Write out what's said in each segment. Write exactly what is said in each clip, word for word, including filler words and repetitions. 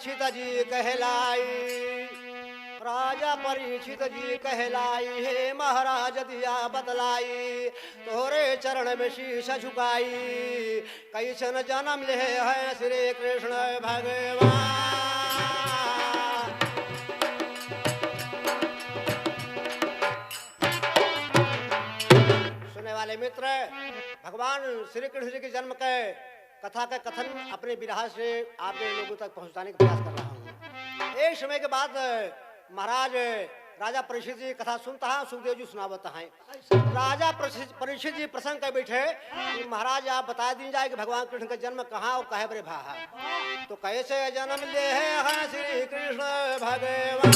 परीक्षित जी कहलाई, राजा परीक्षित जी कहलाई, हे महाराज दिया बतलाई, तोरे चरण में शीश झुकाई, कैसन जन्म ले है श्री कृष्ण भगवान। सुनने वाले मित्र, भगवान श्री कृष्ण जी के जन्म के कथा का कथन अपने बिरहा से आप लोगों तक पहुंचाने का प्रयास कर रहा हूँ। एक समय के बाद महाराज राजा परीक्षित जी कथा सुनता है, सुखदेव जी सुनावत हैं। राजा परीक्षित, परीक्षित जी प्रसंग कर बैठे कि महाराज आप बता दीन जाए कि भगवान कृष्ण का जन्म कहाँ और कहे बरे भा है। तो कैसे जन्म ले है श्री कृष्ण भगवान।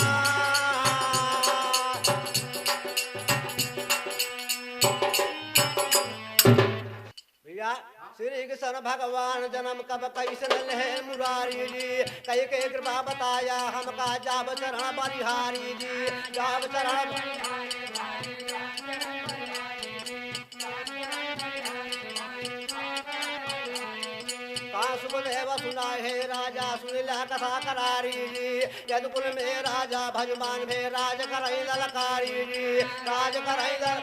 भैया, श्री कृष्ण भगवान जन्म कब कैसन ले मुरारी जी, कई के कृपा बताया हमका जाब चरण बलिहारी जी, जाब चरण। कासुब देव सुनाए हे राजा सुनिला कथा करारी जी, यदुकुल में राजा भजमान भे राज करई ललकारी जी, राज करई लल।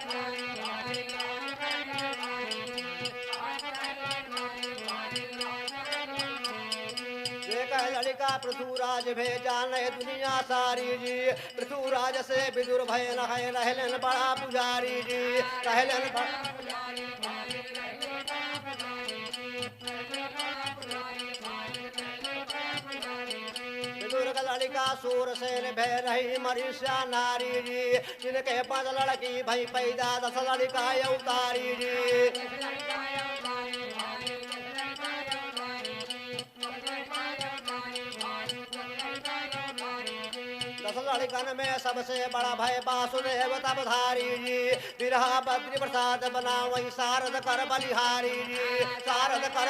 जेकर लड़िका पृथुराज भे जाने दुनिया सारी जी। पृथुराज से विदुर भय न है, रहलन बड़ा पुजारी जी, रहलन बड़ा। विदुर का लड़िका सूरसेन भे रही मरीषा नारी जी। जिनके पाँच लड़की भई पैदा, दस लड़िका अवतारी जी। दस लड़िकन में सबसे बड़ा भय वासुदेव तप धारी जी। बिरहा बद्री प्रसाद बनावई, सारद कर बलिहारी जी, सारद कर।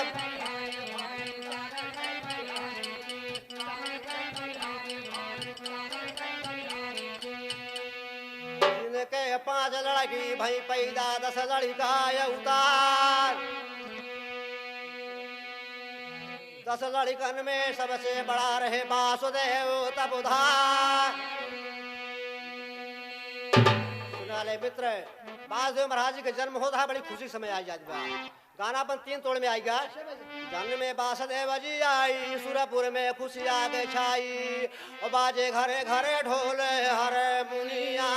जिनके पाँच लड़की भई पैदा, दस लड़िका अवतार। दस लड़िकन में सबसे बड़ा रहे वासुदेव तप धारी। सुना ले मित्र, वासुदेव महाराज जी के जन्म होत है, बड़ी खुशी समय आ जात बा। गाना अपन तीन तोड़ में आइगा। जन्म में वासुदेव जी आई, सुरपुर में खुशिया के छाई। ओ बाजे घरे घरे ढोल हरमुनिया।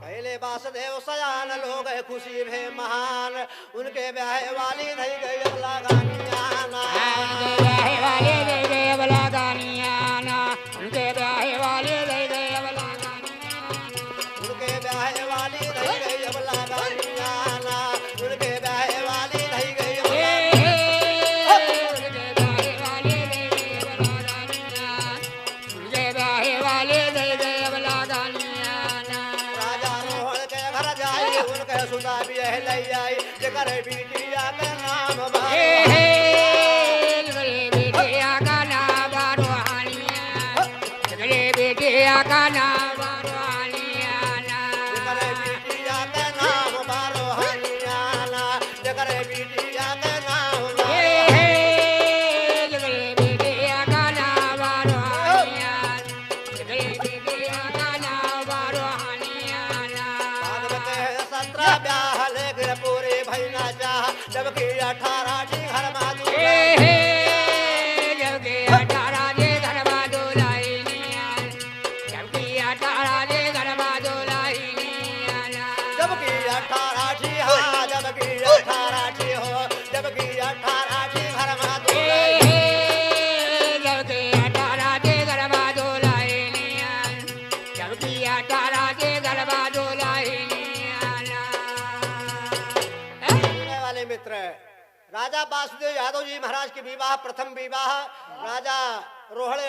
पहले वासुदेव सयान लोग खुशी भे महान। उनके ब्याहे वाली धई गई अब लगानिया ना। उनके ब्याहे वाली धई गई अब लगानिया ना। उनके ब्याहे वाली धई गई अब लगानिया ना। उनके ब्याहे वाली धई गई अब लगानिया ना। उनके ब्याहे वाली धई गई अब हे, हे, लगानिया। उनके ब्याहे वाली धई गई अब लगानिया। उनके ब्याहे वाली धई गई अब लगानिया ना। राजा रोहण के घर जाई, उनके सुधा बियाह लई आई। जेकर बिटिया के नाम हे, हे, जेकर बिटिया का नाम बा रोहनिया। जेकर बिटिया का नाम बा रोहनिया ना। जेकर बिटिया के नाम बा रोहनिया ना। जेकर बिटिया के नाम बा हे, हे, जेकर बिटिया का नाम बा रोहनिया। भागवत है सत्रह ब्याह लेकिन पूरे भई ना चाह, जबकि अठारह ठी घर मा दुल्हन। हे, हे, जबकि अठारह ठी घर मा दुल्हनिया, जबकि अठारह ठी घर मा दुल्हनिया। जबकि अठारह ठी, हाँ, जबकि अठारह ठी हो, जबकि अठारह ठी घर मा दुल्हन। हे, जबकि अठारह ठी घर मा दुल्हनिया, जबकि अठारह ठी घर मा दुल्हनिया ना। सुनने वाले मित्र, राजा वासुदेव यादव जी महाराज के विवाह, प्रथम विवाह राजा रोहड़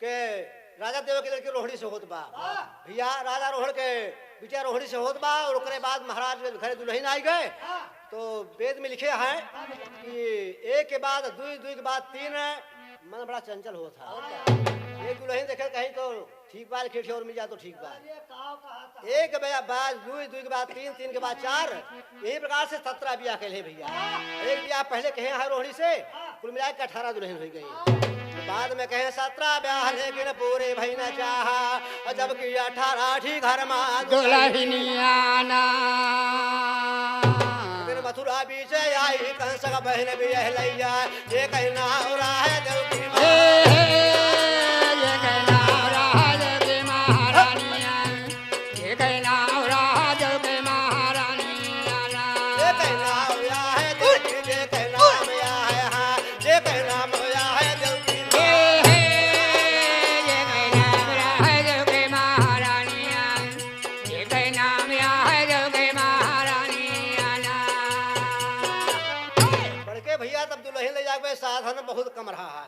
के, राजा देव के लड़की रोहड़ी से होत बा। भैया, राजा रोहड़ के बिटिया रोहड़ी से होत बा और ओकरे बाद महाराज के घरे दुल्हन आई गए। तो वेद में लिखे हैं कि एक के बाद दुई, दुई के बाद तीन, मन बड़ा चंचल होत है। एक दुल्हन देखे कहीं तो ठीक बा, लेकिन और मिल जाए तो ठीक बा। एक बया-, बाद दुई, दुई के बाद तीन, तीन के बाद चार, यही प्रकार से सत्रह बियाह कैले भैया। एक बियाह पहले कहे हैं रोहड़ी से, कुल मिला के अठारह दुलहिन होइ गई। बाद में कहे सत्रह ब्याह लेकिन पूरे भई न चाहा, और जबकि अठारह ठी घर मा दुलहिनिया ना। फिर मथुरा बीच आई कंस का बहिन बियहलैया, ये कहना हो रहा है देवकी माँ। हे, हे, ये कहना हो रहा है देवकी महारानिया। ये कहना हो रहा है देवकी महारानिया ना। ये कहना हो रहा है देवकी, ये कहना हो रहा है, हाँ, ये कहना हो रहा है देवकी माँ। हे, हे, ये कहना हो रहा है देवकी महारानिया। ये कहना हो रहा है देवकी महारानिया ना। बड़के भैया तब दुलहिन ले जाके साधन बहुत कम रहा है।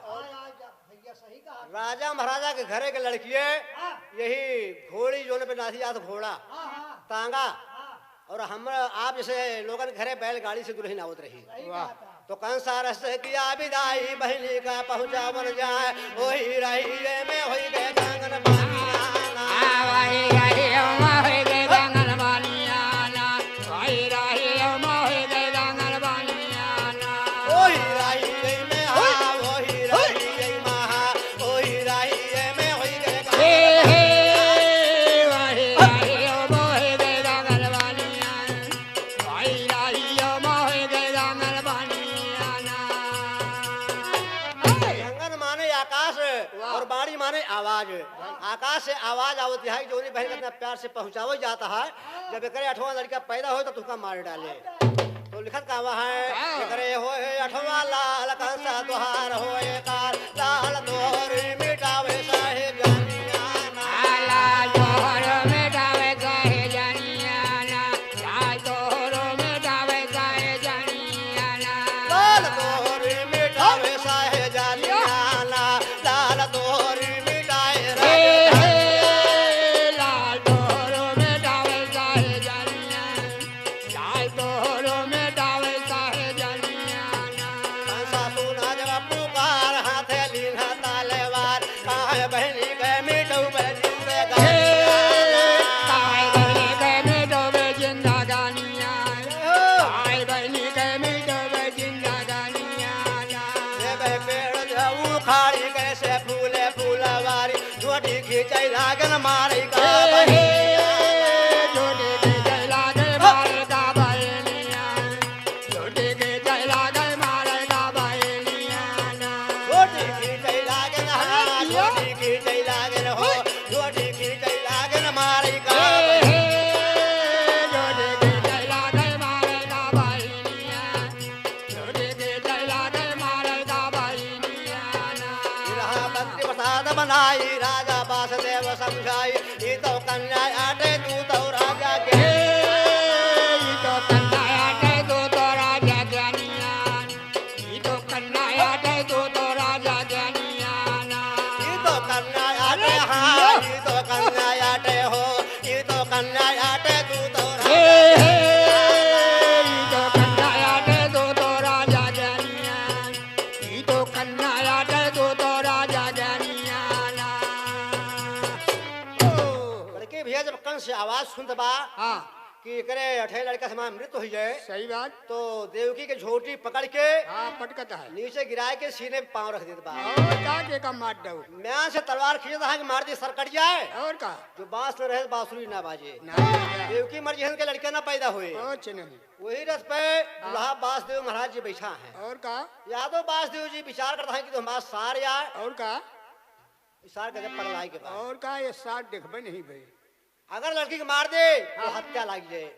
भैया सही कहा। राजा महाराजा के घरे के लड़किए हाँ। यही घोड़ी जोन पे नाथी जात घोड़ा, हाँ, हाँ। तांगा। हाँ। और हम आप जैसे लोगन के घरे बैलगाड़ी से दुलहिन आवत रही। सही वाह। कहा था। तो कंसा रस किया विदाई बहिनी का पहुँचावन जाए, ओही रही ये में होई गए आंगन बानिया ना। आ, वही रही ये में होई गए आंगन बानिया ना। वही रही ये में होई गए आंगन बानिया ना। ओही रही ये में, हाँ, ओही रही ये में, हाँ, ओही रही ये में होई गए हे, हे, वही रही ये में होई गए आंगन बानिया। वही रही ये में होई गए आंगन बानिया ना। आंगन माने आकाश वाह। और बाणी माने आवाज। आकाश से आवाज आवत है, जोनी बहन के इतना प्यार से पहुँचावल जाता है। जब एकरे अठवाँ लड़का पैदा होए तो तुहका मार डाले। तो लिखत का हुआ है, हाँ। एकरे होए अठवाँ लाल कंसा तोहार होए काल, लाल तोहर मिटावे साहेब जानिया ना। लाल तोहर मिटावे साहेब जानिया ना। लाल तोहर मिटावे साहेब जानिया ना। लाल तोहर मिटावे साहेब जानिया ना। लाल तोहर मिटाए हे, रे। हे, लाल तोहर मिटावे साहेब जानिया। लाल तोहरो मिटावे साहेब जानिया ना। सासू ना जब पुकार हाथे लीन्हा तलवार, काहे बहिनी के मिटउबे जिंदगानी हे, ना। काहे बहिनी के मिटउबे जिंदगानिया। हो। काहे बहिनी के मिटउबे जिंदगानिया ना। देबे पेड़ जब उखाड़ी कैसे फूले फुलवारी, झोटी खींचै लागन मारै का हे, बहिनिया। झोटी खींचै लागन मारै का बहिनिया। झोटी खींचै लागन मारै का बहिनिया ना। झोटी खींचै लागन, हाँ, अरे जिया। झोटी खींचै लागन हो, झोटी खींचै लागन मारै का हे, बहिनिया। झोटी खींचै लागन मारै का बहिनिया। रहा मंत्री प्रसाद बनाई, राजा वासुदेव समझाई, ई तो कन्या आटे तू तो राजा के। ई तो कन्या आटे तू तो राजा के नियान। ई तो कन्या आटे तू तो राजा के नियान। ई तो कन्या आटे, अरे हाँ, जिया। ई तो कन्या आटे हो। ई तो कन्या आटे तू तो हे, राजा हे, ई तो कन्या आटे तू तो राजा के नियान। ई तो कन्या आटे तू तो राजा के नियान। ओ। बड़के भैया जब कंस से आवाज सुनत बा हाँ। कि एकरे अठे लड़का से हमार मृत्यु हो जाए, सही बात। तो देवकी के झोटी पकड़ के हाँ, पटकत है। नीचे गिराए के सीने पे पाँव रख देत बा। और का के का मार दऊ। म्यान से तलवार खींचत है कि मार दी सर कट जाए। और का? जो बांस न रहे, बांसुरी ना बाजे। ना बाजे। देवकी मर जिहन के लड़के ना पैदा हुए। कुछ नहीं। वही रथ पे हाँ। दुल्हा बासदेव महाराज जी बैठा है। और का? यादव बासदेव जी विचार करता है कि तो हमारा सार यार। और का? सार का जब पगलाए के बाद। और का, ये सार देखबे नहीं भाई। अगर लड़की के मार दे, तो हाँ। हत्या लाग जाए।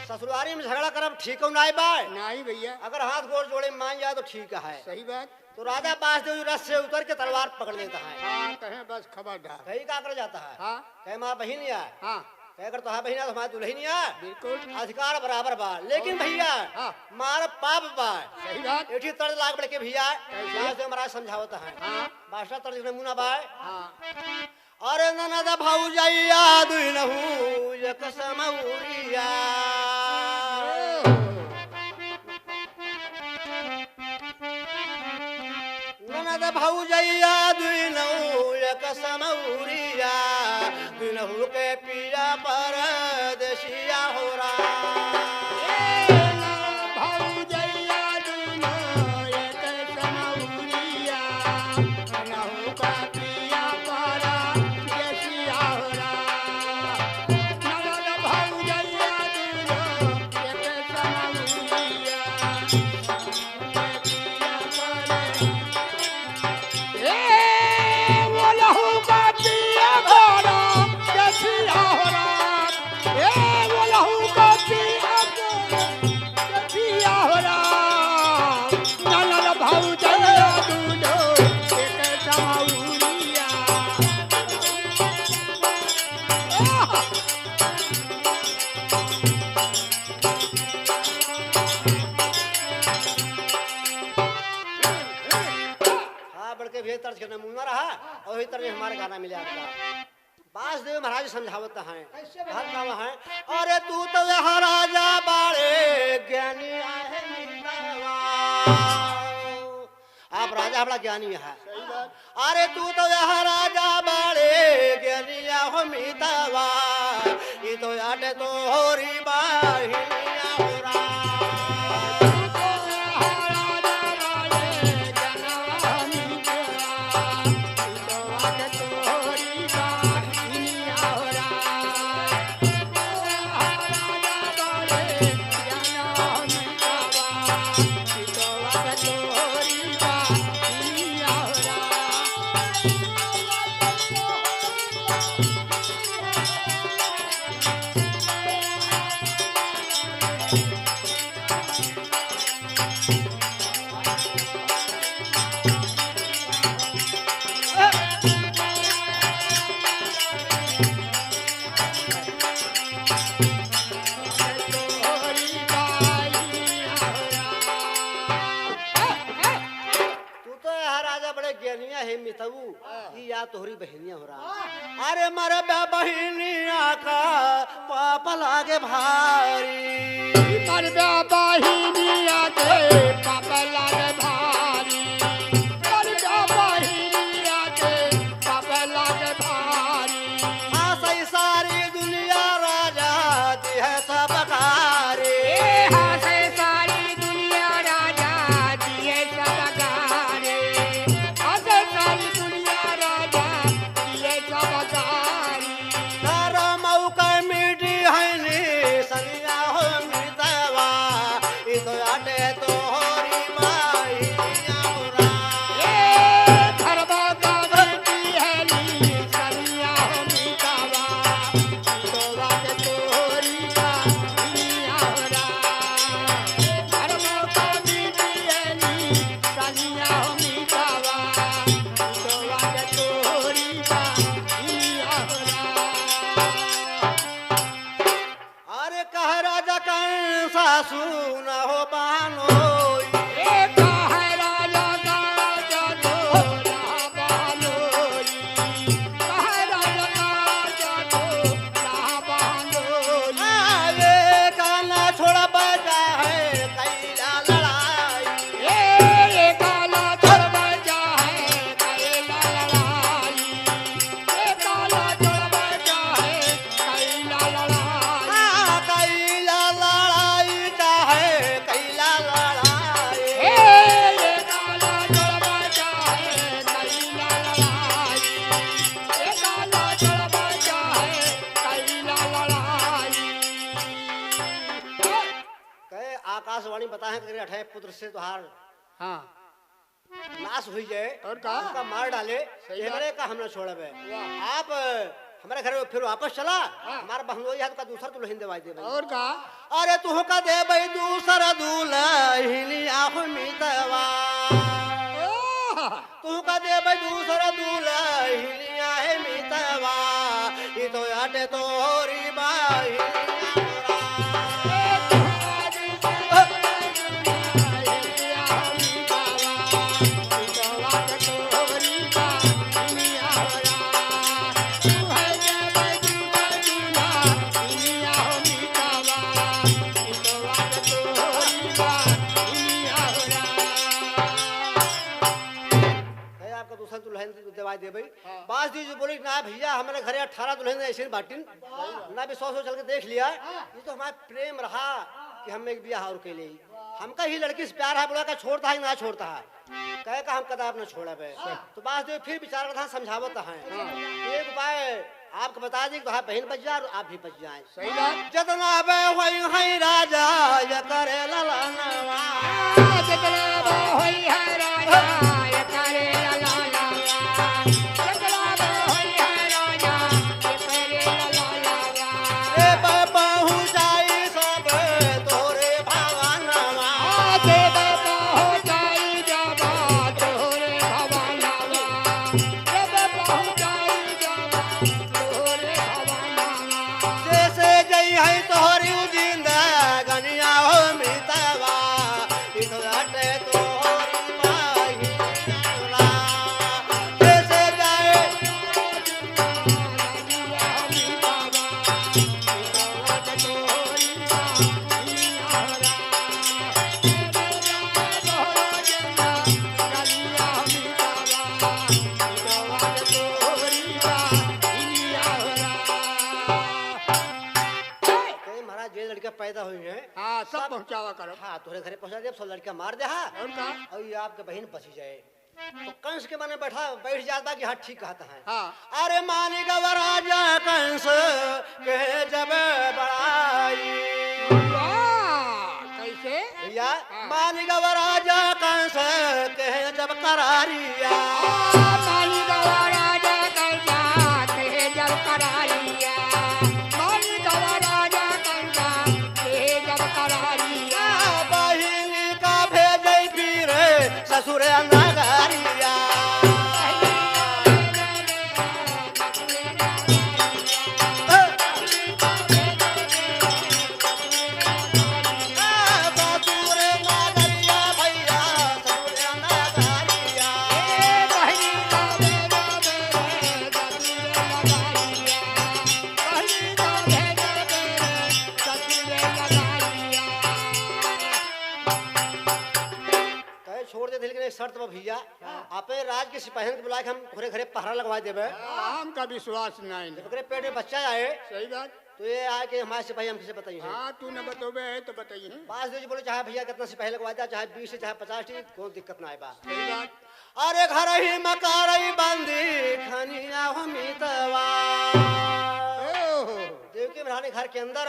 ससुरारी में झगड़ा करब ठीक नाई बा। नाई भैया। अगर हाथ गोड़ जोड़े मान जाए तो ठीक है। सही बात। तो राजा बासदेव जी रथ से उतर के तलवार पकड़ लेता है। हाँ, कहे बस खबरदार। कहीं का कर जाता है? हाँ। कहे माँ बहिन या। हाँ। कहे अगर तोहार बहिन या तो हमार दुलहिन या। बिल्कुल। अधिकार बराबर बा। लेकिन और भैया, हाँ। मार पाप बा। सही बात। एठी तर्ज लाग बड़के भैया। कैसे? बासदेव महाराज समझावत है। हाँ। बादशाह तर्ज नमूना बा। हाँ। अरे ननद भौजैया दुइनहु एक समौरिया। ननद भौजैया दुइनहु एक समौरिया, दुइनहु के पिया परदेसिया हो राम। भौजैया दुइनहु एक बड़के भैया तर्ज के नमूना रहा और वही तर्ज हमारे गाना मिले आपका। बासदेव महाराज समझावत हैं। कैसे कहत नाम है? अरे तू तो यहाँ राजा बाड़े ज्ञानी आहे मितवा। आप राजा बड़ा ज्ञानी है। सही बात। अरे तू तो यहाँ राजा बाड़े ज्ञानी हो मितवा। ई तो आटे तोहरी बहिनिया हो राम। तू तो यहाँ राजा बड़े ज्ञानिया है मितऊ, हाँ। ई या तोहरी बहिनिया हो राम। हाँ। अरे मरबे बहिनिया का पाप लागे भारी। मरबे बहिनिया के पाप लागे भारी। मरबे बहिनिया के पाप लागे भारी। हाँ, सही सारी दुनिया राजा दी है सब कारी। ए, हाँ, सही सारी दुनिया राजा दिए सब गारे। अरे सारी दुनिया राजा दिए सब गारी। तारा मौका मिटी है नी सनिया हो मितवा। ई तो आटे तोहरी माई औरा। ए घरवा का बेटी है नी सनिया हो मितवा। अरे कह राजा कंसा सुन हो बानो। ए कह राजा कंसा सुन हो बानो। कह राजा कंसा सुन हो बानो। अरे काना छोड़बे चाहे कैला लड़ाई। ए, ए काना छोड़बे चाहे कैला लड़ाई। ए काला छोड़बे चाहे कैला लड़ाई। हाँ, कैला लड़ाई चाहे कैला लड़ाई। ए, ए काला छोड़बे चाहे कैला लड़ाई। ए काला छोड़बे चाहे कैला लड़ाई। कहे आकाशवाणी बताए हैं कि अठे पुत्र से तोहार हाँ। नाश हुई जाए, और का? उनका मार डाले, सही ये बात। बड़े का हम ना छोड़बे। वाह। आप, अ, हमारे घर में फिर वापस चला, हाँ। हमारा बहनोई हाथ का दूसरा दुल्हन देवाई देबे। और का? अरे तुहका देबे दूसरा दुल्हन आहो मितवा। ओह। तुहका देबे दूसरा दुल्हन आहे मितवा, ई तो आटे तोहरी बाई। है आपका दूसरा दुल्हन देवाई देबे। हाँ। बास जी जो बोली, "ना भैया, हमारे घरे अठारह दुल्हन ऐसे ही बाटिन। वाह। ना भी सौ सौ चल के देख लिया। हाँ। ये तो हमारा प्रेम रहा कि हम एक बियाह और के लिए। वाह। हमका ही लड़की से प्यार है, बोला का छोड़ता है, ना छोड़ता है।" कहे का हम कदाप न छोड़बे। हाँ। तो बास जी फिर विचार करता है, समझावत है। हाँ। एक बार आपको बता दी कि तोहार बहिन बच जाए और आप भी बच जाए। सही बात। जितना बे होई है राजा, ये करे ललनवा। जितना बे होई है राजा, ये करे ललनवा। जितना बे होई है राजा, ये करे ललनवा। ए बे पहुँचाई सब तोरे भवनवा। ए बे पहुँचाई जब तोरे भवनवा। ए बे पहुँचाई जब जैसे जई है तोहरी जिंदगनिया हो मितवा, ई तो आटे तोहरी बाई। पहुँचावा करो। हाँ, तोहरे घरे पहुँचा देब, सब लड़का मार देहा। और का? और ये आपके बहिन बची जाए। तो कंस के मन में बैठा, बैठ जात बा कि हाँ, ठीक कहत हैं। हाँ। अरे मानी गवा राजा कंस के जब बड़ाई। वाह, कैसे? भैया, हाँ। मानी गवा राजा कंस के जब करारिया। मानी गवा राजा कंस के जब करारिया। मानी गवा राजा कंस के जब करारिया। बहिनी का भेजै फिर ससुर नगरिया। ससुर नगरिया भैया, ससुर नगरिया। कहे छोड़ देत ही, लेकिन एक शर्त बा भैया, हाँ। आपे राज के सिपाहियन के बुलाए के हम घरे घरे पहरा लगवा देबे। हमका विश्वास नहीं। जब ओकरे पेट में बच्चा आए, सही बात। तो ये आए कि हमारे सिपाही हम किसे बताई हैं। हाँ, तू न बतोबे है तो बताई हैं। पाँच दो जी बोले, चाहे भैया कितना सिपाही लगवा दे, चाहे बीस से, चाहे पचास ठी, कोई दिक्कत ना आए बा। सही बात। अरे घर ही मकारई बंदी खनिया हो मितवा। ओहो। देवकी महारानी घर के अंदर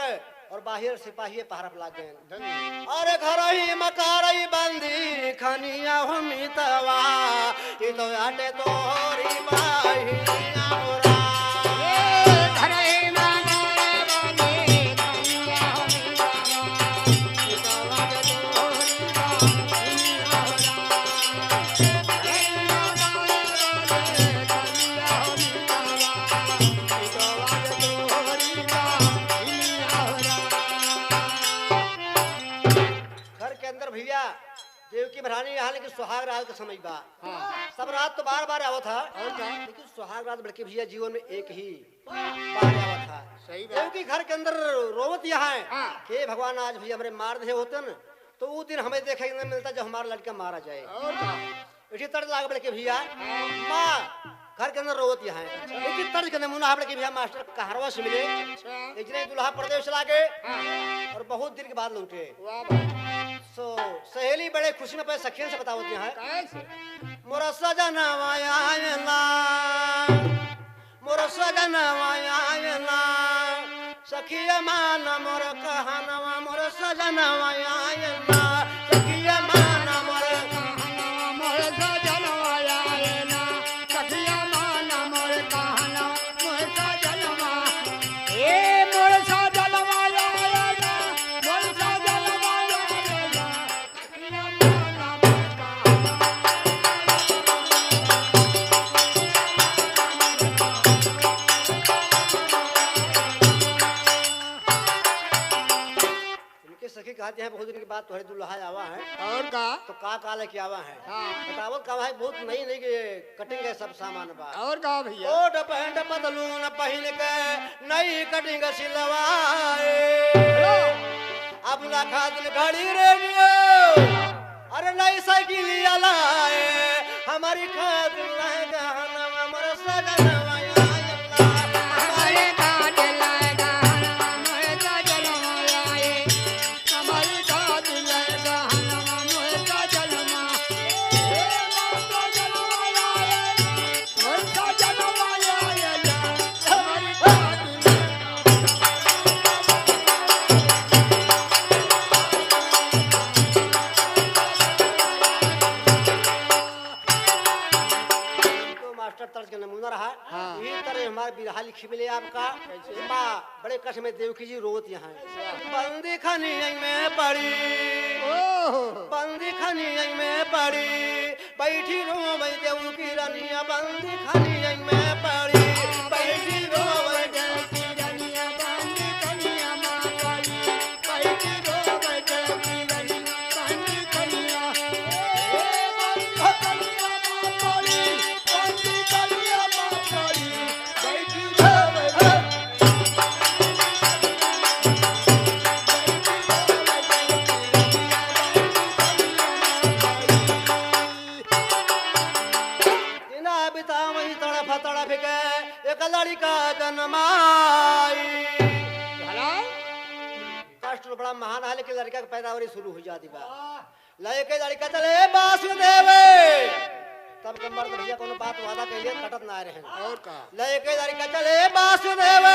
और बाहर सिपाही पहरा पे लाग गए। धन्य। अरे घर ही मकारई बंदी खनिया हो मितवा, ई तो आटे तोरी बाहिनिया हो राम। ए घर ही मकारई बंदी खनिया हो मितवा, ई तो आटे तोरी बाहिनिया हो राम। घर के अंदर भैया, देवकी महारानी यहाँ, लेकिन सुहाग रात का समय बा। हाँ। सब रात तो बार बार आवत है, और का? लेकिन सुहाग रात बड़के भैया जीवन में एक ही बार आवत है। सही बात। देवकी घर के अंदर रोवत यहाँ है, हाँ। कि भगवान, आज भैया हमरे मार दे होतन, तो वो दिन हमें देखे के न मिलता जब हमारा लड़का मारा जाए। और का? इसी तर्ज लाग बड़के भैया, हाँ। माँ घर के अंदर रोवत यहाँ है। एक ही तर्ज के नमूना है बड़के भैया, मास्टर कहरवा से मिले। अच्छा। एक जने दूल्हा परदेश चला गए, हाँ। और बहुत दिन के बाद लौटे। वाह भाई। सो सहेली बड़े खुशी में अपने सखियन से बतावत यहाँ है। कैसे? मोरा सजनवा आयला, मोर सजनवा आयला, सखिया मान मोर कहनवा, मोर सजनवा आयला, सखिया मान मोर कहनवा, मोर सजनवा आयला, सखिया मान मोर कहनवा, मोर सजनवा, ए मोर सजनवा आयला, मोर सजनवा आयला। इनके सखी कहत हैं, बहुत दिन के बाद तोहरे दुल्हा आवा है। और का? तो का का लेके आवा है? हाँ। बतावत का है, बहुत नई नई के कटिंग के सब सामान बा। और का भैया? कोट पैंट पतलून पहिन के नई कटिंग सिलवाए। हेलो। अपना खातिर घड़ी रेडियो, अरे नई साइकिल लाए, हमारी खातिर लाए गहनवा, मोर सजनवा आयला। हमारी खातिर लाए गहनवा, मोर सजनवा आए। हमारी खातिर लाए गहनवा, मोर सजनवा। ए मोर सजनवा आए। तो मास्टर तर्ज के नमूना रहा। हाँ। यही तरह हमारे बिरहा लिखी मिले आपका। कैसे? माँ बड़े कष्ट में देवकी जी रोत यहाँ है। बंदी खनिया में पड़ी, ओह। बंदी खनिया में पड़ी, बैठी रोवै देवकी रनिया बंदी खनिया में पड़ी। बैठी रोवै देवकी रनिया बंदी खनिया में पड़ी। बैठी रोवै देवकी रनिया बंदी खनिया। ए बंदी खनिया में पड़ी, बंदी खनिया में पड़ी। बैठी रोवै देवकी दिना बितावई तड़फ तड़फ के एक लड़िका जनमाई। भला? कष्ट बड़ा महान है, लेकिन लड़का के पैदावारी शुरू हो जाती बा। लइके लड़का चले बासुदेव, तब के मर्द भइया कोनो बात वादा कइले कटत ना रहे। और का? लइके लड़का चले बासुदेव,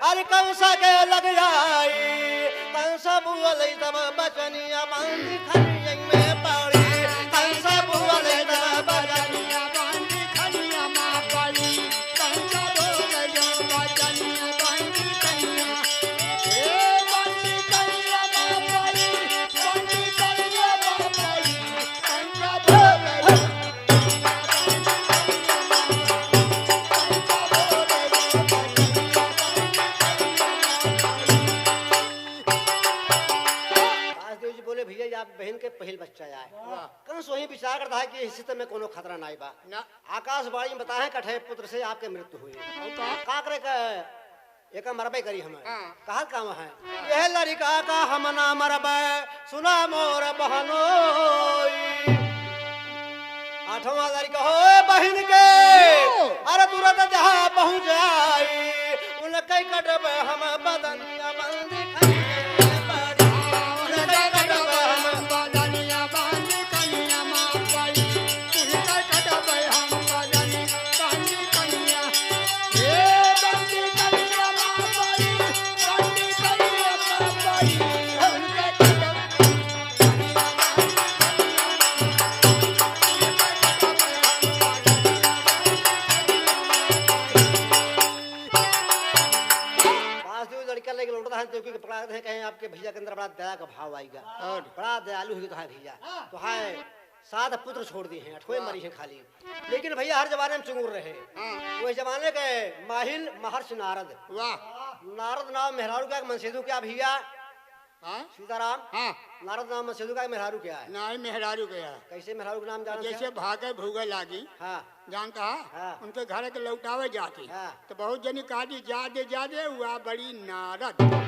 अरे कंसा के लग जाई। कंसा बोले तब बचनिया, बांधी खनिया में पड़ी। कंसा बोले तब बचनिया, बांधी खनिया में पड़ी। कंसा बोले जब बचनिया, बांधी खनिया, ए बांधी खनिया में पड़ी। वासुदेव जी बोले, "भइया, ये आप बहिन के पहिल बच्चा आए।" वाह। कंस वहीं विचार करता है कि इससे तो मैं कोनो खतरा नाई बा। ना। आकाशवाणी में बताए, "कठे पुत्र से आपके मृत्यु हुई।" और का? का करे का? एका मरबे करी हमें। हाँ। कहत का वहाँ है? हाँ। यह लड़का का हम ना मरबे, सुना मोर बहनोई। आठवां लड़का हो बहिन के, ओ। अरे तुरंत जहाँ पहुँच जाई, उनके कटबे हम बदनिया बंदी खनिया बाड़ी। उनके कटबे हम बदनिया बंदी खनिया माँ बाड़ी। पास जो लड़का लेके लौटत है, देवकी के पकड़ा देते हैं, कहें, "आपके भइया के अंदर बड़ा दया का भाव आइगा, और? बड़ा दयालु है तो है भइया, तो है।" सात पुत्र छोड़ दिए हैं, अठवे वाह। मरी हैं खाली। लेकिन भइया हर जमाने में चुंगुर रहे। हाँ। वही जमाने के माहिल महर्षि नारद। वाह। नारद नाम मेहरारू क्या, मनसेधु क्या भइया? हाँ? सीताराम? हाँ। नारद नाम मनसेधु क्या, मेहरारू क्या है? नहीं, मेहरारू क्या है? कैसे मेहरारू के नाम जाना जैसे था? भागे भूगे लागी। हाँ। जानता है? हाँ। उनके घर के लौटावे जाती। हाँ। तो बहुत जनी कहा दी, "जा दे, जा दे, हुआ बड़ी नारद।"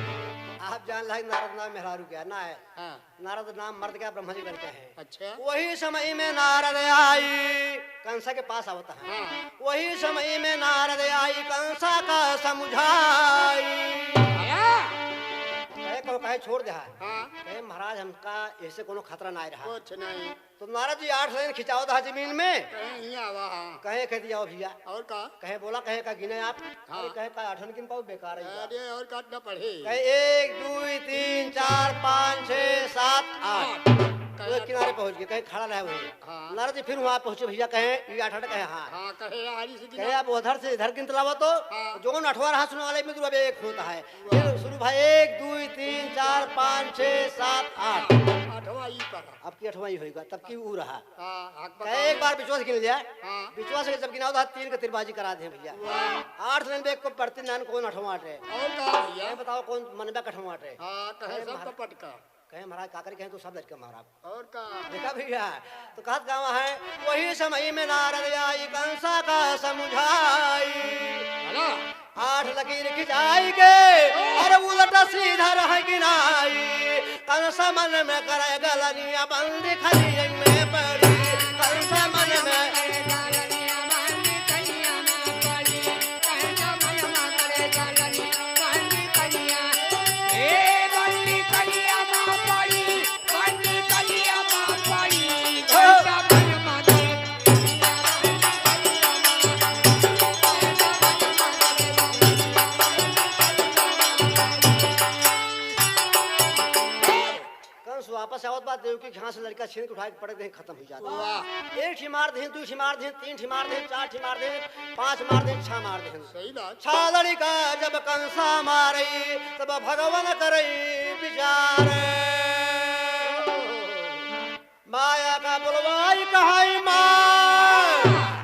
आप जान ला नारद नाम मेहरारू क्या ना है? हाँ। नारद नाम मर्द का, ब्रह्मा जी लड़का है। अच्छा। वही समय में नारद आई, कंसा के पास आवता है। हाँ। वही समय में नारद आई, कंसा का समुझाई। हाँ। कहे, कहो, कहे छोड़ दे है। हाँ। कहे, "महाराज, हमका ऐसे कोनो खतरा ना रहा।" कुछ नहीं। तो नारद जी आठ लाइन खिंचावत है जमीन में। कहे, "हियाँ आवा, हाँ।" कहे, "कह दिया भइया।" और का? कहे, "बोला," कहे, "का गिने आप?" हाँ। अरे, कहे, "का आठन गिन पाओ, बेकार है।" अरे, और काटना पड़े। कहे, "एक, दुई, तीन, चार, पाँच, छः, सात, आठ।" आठ। वो एक किनारे पहुँच गए, कहे, "खड़ा रहे वहीं।" हाँ। नारद जी फिर वहाँ पहुँचे, भइया कहे, "ये आठ आठ," कहे, "हाँ।" हाँ, कहे, "आरी से गिना।" कहे, "अब उधर से इधर गिनत लावा तो।" हाँ। जोन अठवा रहा सुनवाले में, तू अब एक होता है। वाह। फिर शुरू भाई, एक, दुई, तीन, चार, पाँच, छः, सात, आठ। आठवां ई पर। अब की अठवां ई होइगा, तब की ऊ रहा। हाँ, हक कहे, बता। एक बार बिचवा से गिन लिया। हाँ। बिचवा से जब गिनाओ तो तीन के तिरबाजी करा दे भइया। वाह। आठ दिन में एक को पड़ती नान कौन अठवां अटे। और का भइया? कहे, बताओ कौन मन में अठवां अटे। हाँ, कहे कहे, सब महाराज, तो पटका। कहे, "महाराज, का करी?" कहे, "तू सब लड़का मारा।" और का? देखा भइया, तो कहत गावा है, वही समय में नारद आई, कंसा का समुझाई। भला। आठ लकीर खिंचाई के, अरे उलटा सीधा रह गिनाई। कंस मन में करे गलनिया, बंदी खनिया में पड़ी। कंस मन में कंस वापस आवत बा, देवकी के हाथ से लड़का छीन के उठा के पटक दे, खत्म हो जाता। वाह। एक ठी मार दे, दू ठी मार दे, तीन ठी मार दे, चार ठी मार दे, पाँच मार दे, छह मार दे। सही बात। छह लड़का जब कंसा मारई, तब भगवान करई विचार। माया का बुलवाई कहाई माँ,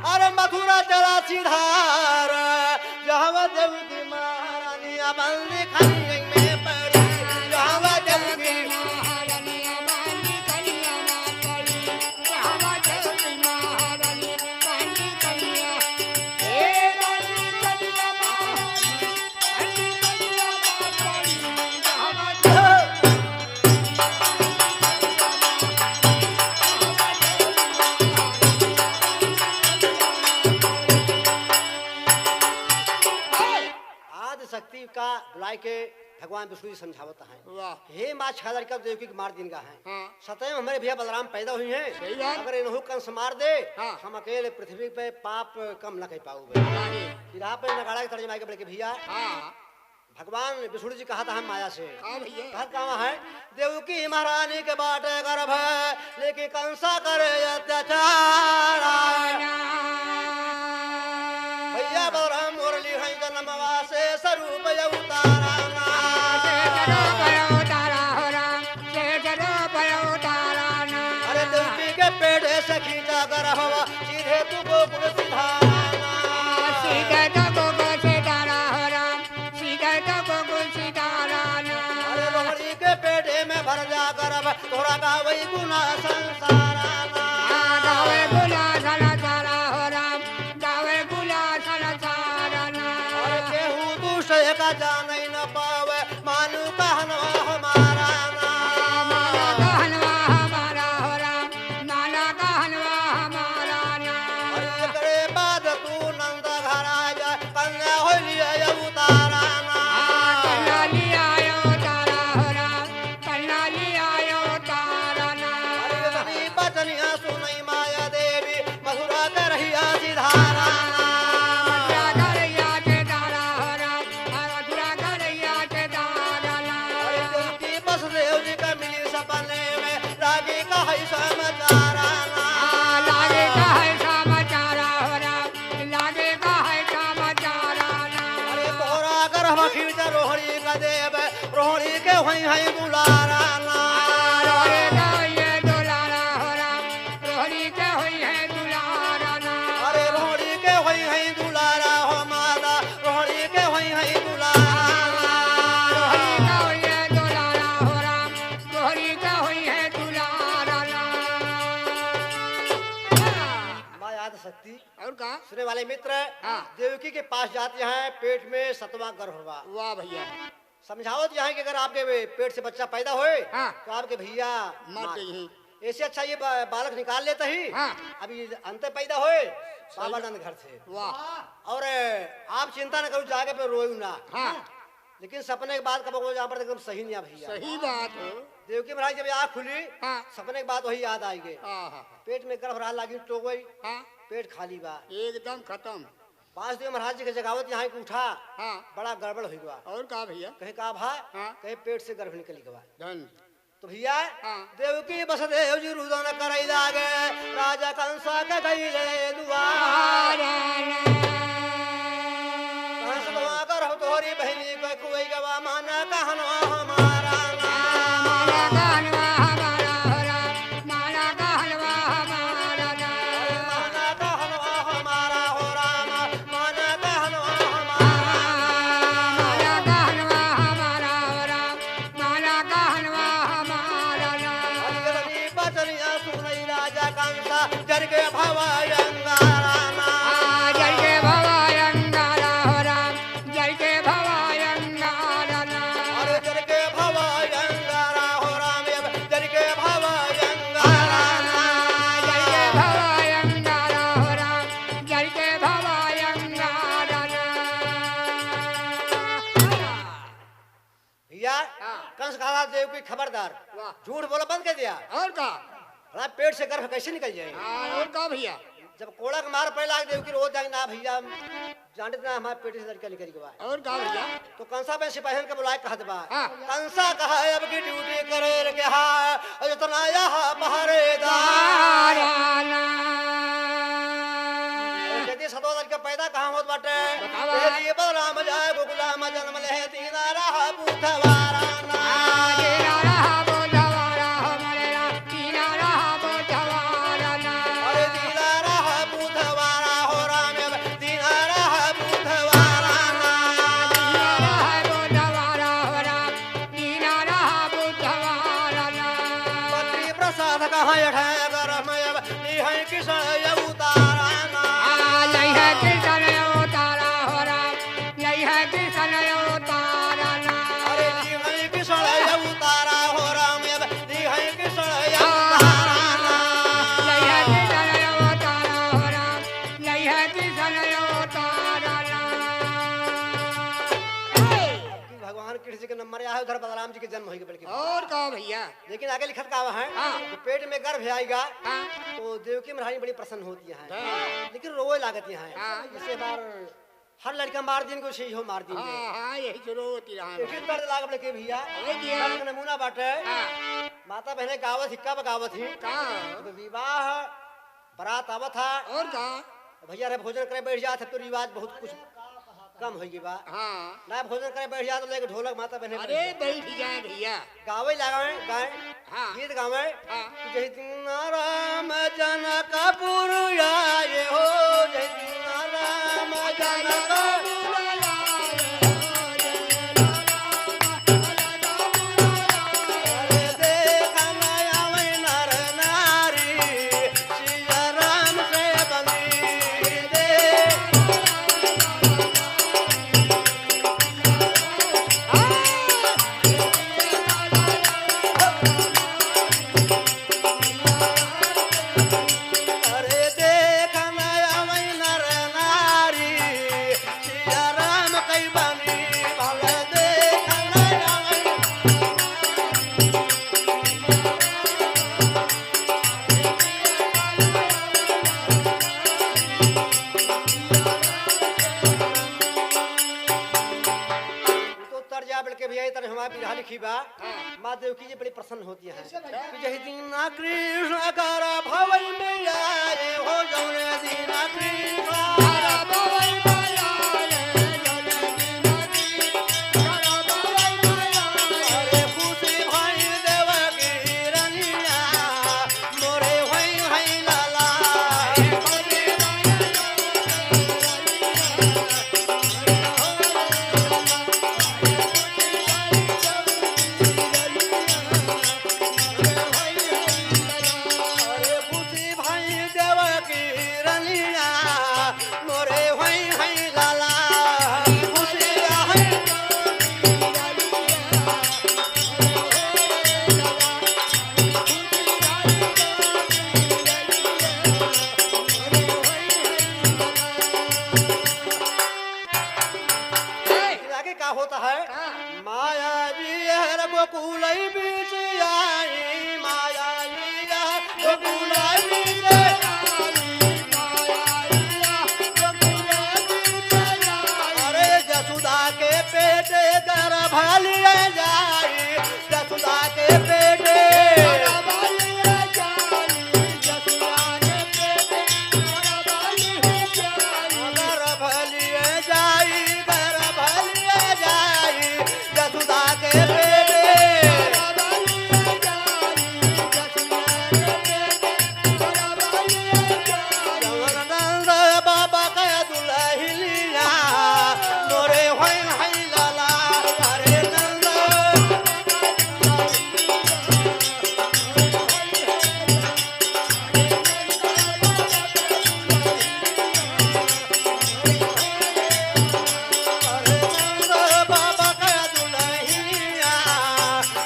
अरे मथुरा चला सिधार, जहाँ देव की महारानी बंदी खनिया में पड़ी, जहाँ देव की महारानी बंदी खनिया में पड़ी, जहाँ देव की महारानी बंदी खनिया, हे बंदी खनिया में पड़ी, बंदी खनिया में पड़ी, जहाँ देव आदि शक्ति का बुलाए के भगवान विष्णु जी समझावत हैं। वाह। हे माँ, छह लड़का देवकी के मार दिन का है। हाँ। सतैव हमरे भैया बलराम पैदा हुई हैं। सही बात। अगर इन्हों कंस मार दे, हाँ। हम अकेले पृथ्वी पे पाप कम न कर पाऊबे। नहीं। फिर आप नगाड़ा के तर्जमा के बड़े के भैया। हाँ। भगवान विष्णु जी कहा था हम माया से। हाँ भैया। कहत कहाँ है? देवकी महारानी के बाटे गर्भ, लेकिन कंसा करे अत्याचार। भैया बलराम मुरली है जन्मवा से स्वरूप अवतारा ना। अरे देवकी के पेट से खींचा गर्भवा, सीधे तू गोकुल सिधारा ना। सीधे तो गोकुल सिधारा हो राम, सीधे तो गोकुल सिधारा ना। अरे रोहड़ी के पेटे में भर जा गर्भ, तोरा गावई गुना संसारा ना। गावे गुना संसारा हो राम, गावे गुना संसारा ना। अरे केहू दूसरे का जाने न पावे, मानू कहनवा हमारा ना। माना कहनवा हमारा हो राम, माना कहनवा हमारा ना। अरे एकरे बाद तू नंद घर आ जा, कन्या हो लिए अवतारा ना। कन्या लिया अवतारा हो राम, कन्या लिया अवतारा ना। अरे इतनी बचनिया सुनई माया देवी, मथुरा के रहिया सिधारा ना। मथुरा के रहिया सिधारा हो राम, मथुरा के रहिया सिधारा ना। अरे देवकी वसुदेव जी का मिली सपने में, लागे का है समाचारा ना। लागे का है समाचारा हो राम, लागे का है समाचारा ना। अरे तोरा गर्भ खींच रोहड़ी का देव, रोहड़ी के होई है दुलारा ना। रोहड़ी के होई है दुलारा हो राम, रोहड़ी के होई है दुलारा ना। अरे रोहड़ी के होई है दुलारा हो माता, रोहड़ी के होई है दुलारा ना। रोहड़ी के होई है दुलारा हो राम, रोहड़ी के होई है दुलारा ना। माँ आदि शक्ति। और का? सुने वाले मित्र, हाँ। देवकी के पास जात यहाँ पेट में सतवां गर्भ हुआ। वाह भैया। समझावत यहाँ कि अगर आपके वे पेट से बच्चा पैदा होए, हाँ। तो आपके भैया मर मार। गई हैं। ऐसे अच्छा ये बा-, बालक निकाल लेता ही। हाँ। अभी अंत पैदा होए, सही। बाबा नंद घर से। वाह। और आप चिंता न करो, जाके पे रोयू ना। हाँ। लेकिन सपने के बाद कब को जहाँ पर एकदम सही नहीं आ भैया। सही बात हो। देवकी महाराज जब आँख खुली, हाँ। सपने के बाद वही याद आई गए। हाँ, हाँ, हाँ। पेट में गर्भ रहा लागी तो गई, हाँ। पेट खाली बा। एकदम खत्म। वासुदेव महाराज जी के जगावत यहाँ के उठा, हाँ। बड़ा गड़बड़ हुई बा। और का भैया? कहे का भा? हाँ। कहे पेट से गर्भ निकली गवा। धन। तो भैया, हाँ। देवकी वसुदेव जी रुदन करई लागे, राजा कंसा के गईले दुआर। कंस दुआ कर हो तोहरी बहिनी को कुई गवा माना कहनवा हमारा ना। माना कहनवा हमारा हो राम, माना कहनवा हमारा ना। माना कहनवा हमारा हो राम, माना कहनवा हमारा। माना कहनवा हमारा हो राम, माना कहनवा हमारा ना। अरे बचनिया सुनई राजा कंसा, जर के भवा अंगारा ना। आ, जर के भवा अंगारा हो राम, जर के भवा अंगारा ना। अरे जर के भवा अंगारा हो राम, जर के भवा अंगारा ना। जर के भवा अंगारा हो राम, जर के भवा अंगारा ना। भैया, हाँ। कंस कहा देवकी खबरदार, वाह। झूठ बोला बंद कर दिया। और का? भला पेट से गर्भ कैसे निकल जाए? हाँ, और का भैया? जब कोड़ा के मार पड़े लाग देवकी रो जाए ना भैया, जानत ना हमारे पेट से लड़का निकल गवा। और का भैया? तो कंसा पे सिपाहियन के बुलाए कहत बा। हाँ। कंसा कहा अब की ड्यूटी करे के हा, और जितना यहाँ पहरेदार। दाराना। और यदि सतोदर के पैदा कहाँ होत बाटे? बतावा। तेरी बलराम जाए गोकुला में जन्म ले, दीना रहा बुधवारा ना। आ, दीना रहा बुधवारा हो मोरे राम, दीना रहा बुधवारा ना। अरे दीना रहा बुधवारा हो राम, दीना रहा बुधवारा ना। दीना रहा बुधवारा हो राम, दीना रहा बुधवारा ना। पति प्रसाद कहाँ अठे गर्भ में अब, ली है कृष्ण अवतारा ना। आ, ली है कृष्ण अवतारा हो राम, ली है कृष्ण अवतारा ना। अरे ली है कृष्ण जी के नंबर आया है, उधर बलराम जी के जन्म होइगा बल्कि। और का भैया? लेकिन आगे लिखत का है हाँ। कि पेट में गर्भ आएगा हाँ। तो देवकी महारानी बड़ी प्रसन्न होती है, हाँ। लेकिन रोवे लागती है। हाँ। इसे बार हर लड़का मार दिन को सही हो, मार दिन हाँ, हाँ, यही जरूर होती रहा है। इसी दर्द लाग बल्कि भैया, अरे जी। दर्द का नमूना बाटे। हाँ। माता बहने गावत ही, कब गावत ही? का? जब विवाह बरात आवत है। और का? भैया रे भोजन करे बैठ जात है तो रिवाज बहुत कुछ कम होइ गई बा। हाँ। ना भोजन करे बैठ जात लेके ढोलक माता बहने अरे बैठ जाए भैया। गावे लगावे, गाए, हाँ। गीत गावे। हाँ। जय दिन राम जनकपुर आए हो, जय दिन राम जनकपुर आए हो, जय दिन राम जनकपुर आए हो। अरे देख न आवे नर नारी, सिया राम से बनी दे। अरे देख न आवै नर नारी, सिया राम कई बनी, भले देख न आवै। तो तर जा बल्कि भैया, इतने हमारे बिरहा लिखी बा। हाँ। माँ देवकी जी बड़ी प्रसन्न होती है। कैसे भैया? कि जही दिन कृष्ण गर्भ में आए हो, जौने दिन कृष्ण गर्भ में आए, जौने दिन कृष्ण गर्भ में आए। अरे खुशी भई देवकी रनिया, मोरे होई हई लाला। अरे खुशी भई देवकी रनिया, मोरे होई हई लाला। खुशी भई लेकिन आगे का होता है? हाँ। माया जी हर गोकुल बीच आई, माया जी हर गोकुल बीच आई, माया जी हर गोकुल बीच आई। अरे जसुदा के पेट गर्भ लिए जाई, जसुदा के पेट। गर्भ लिए जाई, गर्भ लिए जाई, जसुदा के पेट। जवन नंद बाबा के दुलहिलिया, मोरे होई हई लाला, अरे नंद। अरे नंद बाबा के दुलहिलिया,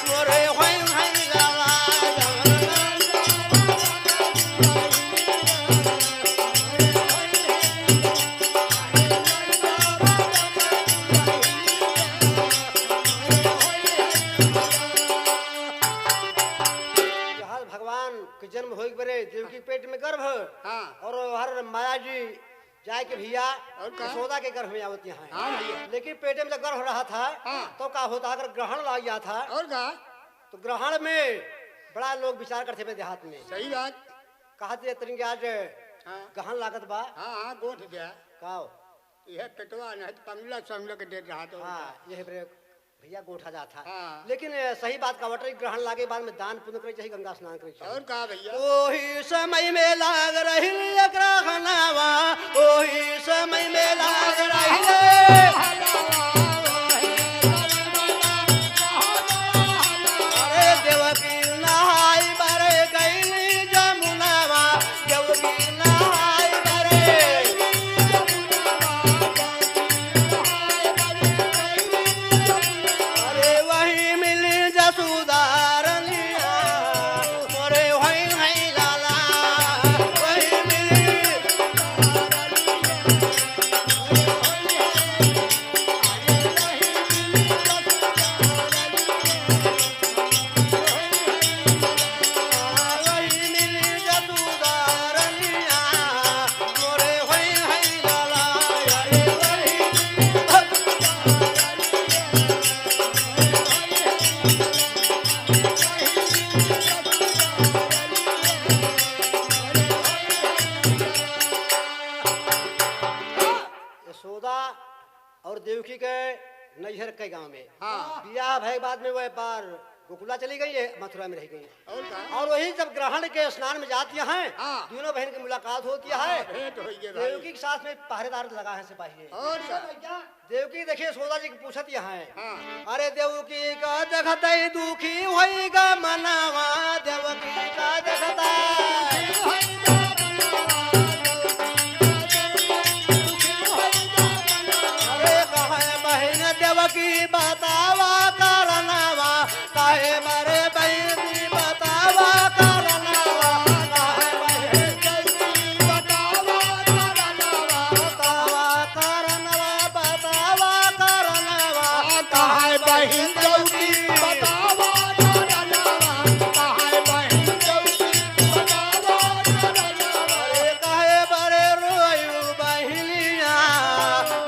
मोरे होई हई लाला, जवन नंद जहाँ भगवान के जन्म होई के बरे देवकी पेट में गर्भ, हाँ। और हर माया जी जाए के भैया और का? यशोदा के गर्भ में आवत यहाँ है। हाँ भैया। लेकिन पेट में जब गर्भ रहा था, हाँ। तो का होता, अगर ग्रहण लग गया था, और का? तो ग्रहण में बड़ा लोग विचार करते थे देहात में। सही बात। कहा थे तनिक आज हाँ। गहन लागत बा। हाँ, हाँ, गोठ गया। का हो? यह पेटवा नहीं तो पंगला संगला के देत रहा तो हाँ, यह ब्रेक भैया गोठा जात है। हाँ। लेकिन, ए, सही बात का वटरी ग्रहण लागे बाद में दान पुण्य करे चाहिए, गंगा स्नान करे चाहिए। और का भैया? ओही समय में लाग रही ग्रहणावा, ओही समय में लाग रही। अरे देवकी नहाई बरे गईली जमुनावा, देवकी नहाई बरे। अरे वही मिली जसुदा रनिया, मोरे वही वही लाला, वही मिली। और देवकी के नैहर के गांव में। हाँ। बियाह भय के बाद में वह पार गोकुला चली गई है, मथुरा में रह गई। और का? और वही जब ग्रहण के स्नान में जाती हैं, हाँ। दोनों बहन की मुलाकात होती हाँ, है। भेंट होई है भाई। देवकी के साथ में पहरेदार लगा है सिपाही। और का? देवकी देखिए यशोदा जी की पूछत यहाँ है। हाँ। अरे देवकी का देखत ही दुखी होई गा मनवा, देवकी का देखत ही। अरे कहे बहिन देवकी बतावा करनवा, काहे बरे बहिन बतावा करनवा, काहे बहिन बतावा करनवा, बतावा करनवा, बतावा करनवा, काहे बहिन देवकी बतावा करनवा, काहे बहिन देवकी बतावा करनवा। अरे काहे बरे रोयू बहिनिया,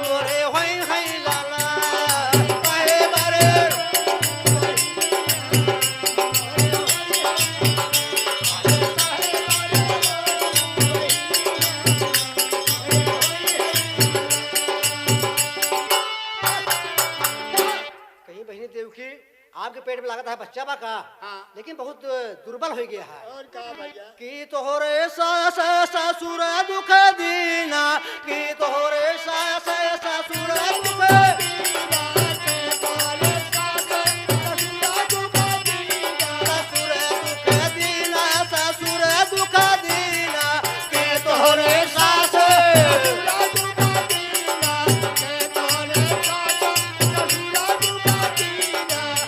मोरे होई है लाला, काहे बरे कहीं बहिनी देवकी, आपके पेट में लागत है बच्चा बा का? हाँ। लेकिन बहुत दुर्बल हो गया है। और का भैया? कि तोहरे सास ससुर दुख दीना, कि तोहरे सास ससुर दुख दीना, ससुर दुख दीना, ससुर दुख दीना, कि तोहरे सास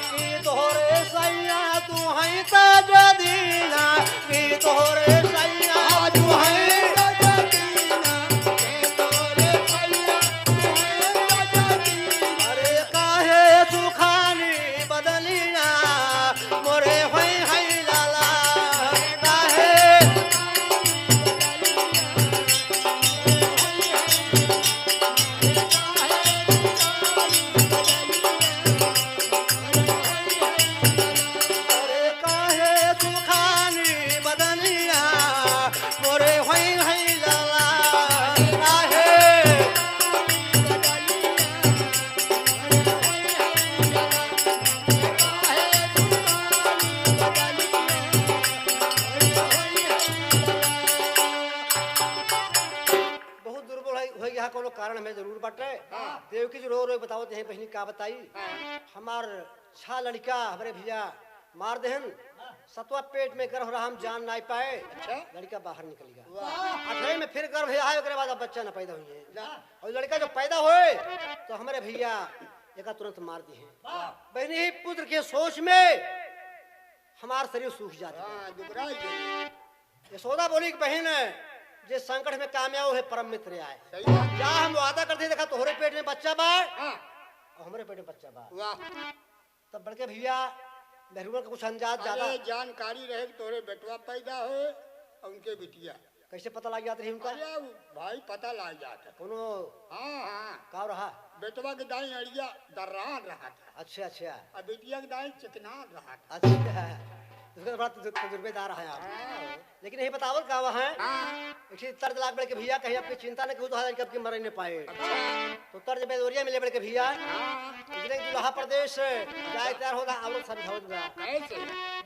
कि तोहरे सैया तू हैं त जदीना, कि तोहरे सैया तू हैं त जदीना, कि तोहरे सैया तू हैं त जदीना। अरे काहे सुखानी बदलिया, मोरे होई है लाला, काहे अरे काहे सुखानी बदनिया, मोरे होई है लाला, काहे बहुत दुर्बल है, होइ गया, कोनो कारण हमें जरूर बाटे। हाँ। देवकी जी रो रो बतावत हैं, बहिनी का बताई? हाँ। हमार छह लड़का हमरे भैया मार देहन, सतवा पेट में गर्भ रहा, हम जान नाई पाए। अच्छा। लड़का बाहर निकल गया। वाह। अठवे में फिर गर्भ आए, ओकरे बाद अब बच्चा न पैदा हुई है। ना। और लड़का जब पैदा होए, तो हमरे भैया एका तुरंत मार दिए हैं। वाह। बहिनी, ही पुत्र के सोच में हमार शरीर सूख जाता है। हाँ, दुबराई गई। यशोदा बोली कि बहिन, जे संकट में काम आए, उहे परम मित्र आए। सही बात। जा हम वादा करते, देखा तोहरे पेट में बच्चा बा, हाँ। और हमरे पेट में बच्चा बा। वाह। तब बड़के भैया मेहरुआ का कुछ अंदाज ज्यादा। अरे जानकारी रहे कि तोहरे बेटवा पैदा हो और उनके बिटिया। कैसे पता लग जात रही उनका? अरे उ भाई पता लग जात है। कोनो हाँ, हाँ। का रहा? बेटवा के दाई अड़िया दर्रान रहा था। अच्छा, अच्छा। और बिटिया के दाई चिकनान रहा था। अच्छा। उसका तो बड़ा तजु-, तजुर्बेदार है आप। हाँ। लेकिन यही बतावल का हुआ है? हाँ। एक चीज तर्ज लाग बड़के भैया, कहीं आपकी चिंता न करूँ तो हालांकि आपकी मरे न पाए। अच्छा। तो तर्ज बेदोरिया मिले बड़के भैया। हाँ। इसलिए दुल्हा परदेश जाए तैयार होता, आप लोग समझाओ जरा। कैसे?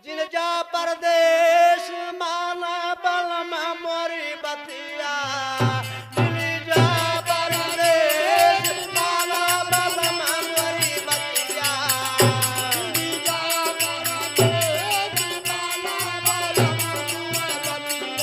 जिन जा परदेश माना बलमा मोरी बतिया। जिन जा परदेश माना बलमा मोरी बतिया। जिन जा परदेश माना बलमा मोरी बतिया।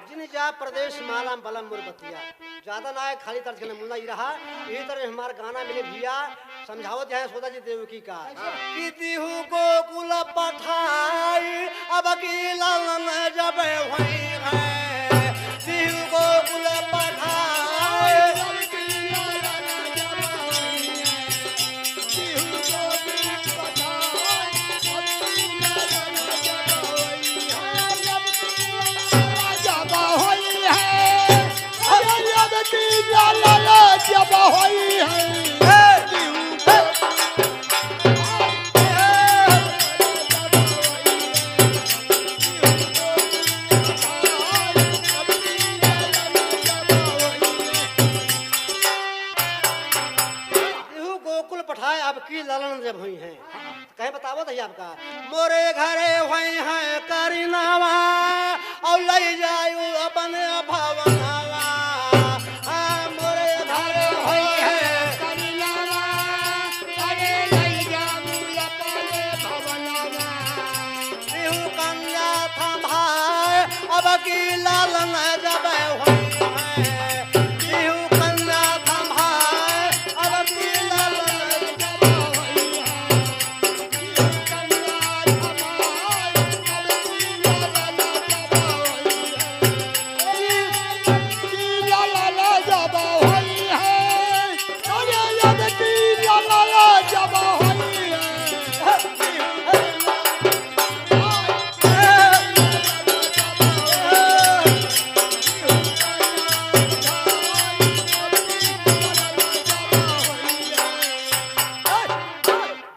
जिन जा परदेश माना बलम मोरी बतिया। ज्यादा ना है, खाली तर्ज के नमूना ही रहा। यही तरह हमार गाना मिले भैया, समझावत है यशोदा जी देवकी का। कि दिहु गोकुल पठाई, अब की लालन जब होई है। दिहु गोकुल पठाई, अब की लालन जब की लाला जब होई है। बिहू गोकुल पठाए, अब की लालन जब होई हैं। कहे बतावत है आपका, मोरे घरे होई हैं करिनावा, और लई जायु अपने भवनवा। हाँ, मोरे घरे होई हैं करिनावा, अरे लई जायु अपने भवनवा। बिहू कन्या थम्भाए, अब की लालन जब होई हैं। बिहू कन्या थम्भाए, अब की लालन जब होई हैं।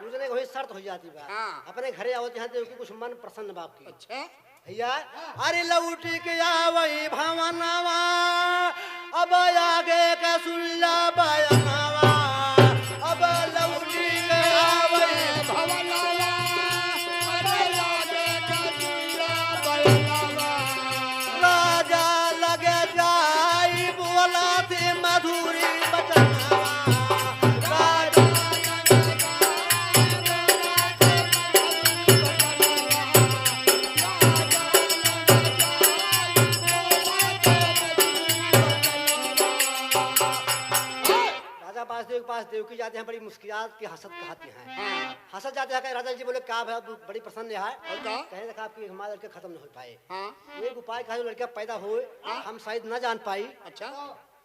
दूसरे को ही शर्त हो जाती बा। हाँ। अपने घरे आवत यहाँ देव की कुछ मन प्रसन्न बाप की। अच्छा। भैया, अरे लौटी के आवई भवनवा, अब आगे के सुनला बयनवा। अब लौटी के आवई भवनवा, अरे आगे के सुनला बयनवा। राजा लगे जाई बोला थे मधुरी बचनवा। राजा राजा वासुदेव के पास देवकी जाते हैं, बड़ी मुस्कियात की हंसत कहती हैं। हाँ। हंसत जाते हैं, कहे, "राजा जी बोले, क्या भा-, बड़ी प्रसन्न है?" और का? कहे, "देखा, आपकी हमारे लड़के खत्म न हो पाए। हाँ। एक उपाय कहा, जो लड़का पैदा होए, हाँ। हम शायद न जान पाई।" अच्छा।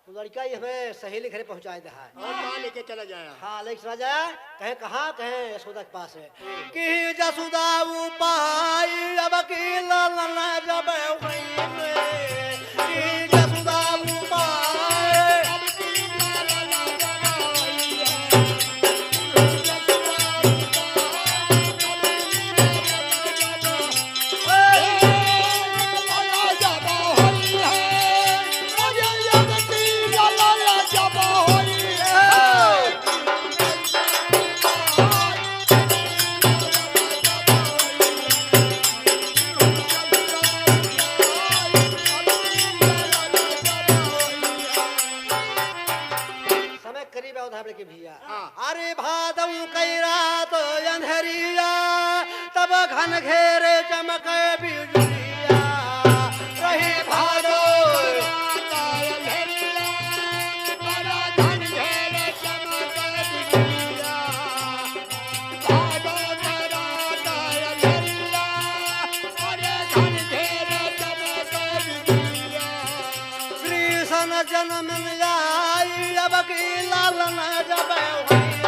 तो लड़का ये हमें सहेली घरे पहुँचाए दे है। और कहाँ लेके चला जाया? हाँ, लेके चला जाया। कहे, "कहाँ?" कहे, "यशोदा के पास है।" कि जसुदा उपाय अब की ललन जब होई रे, कि जसुदा उपाय। समय करीब आवत है बड़के भैया। हाँ। अरे भादव कई रात अंधेरिया, तब घन घेरे चमके बिजुलिया। रही भादव कृष्ण जन्म में आई, अब की लालन जब होई।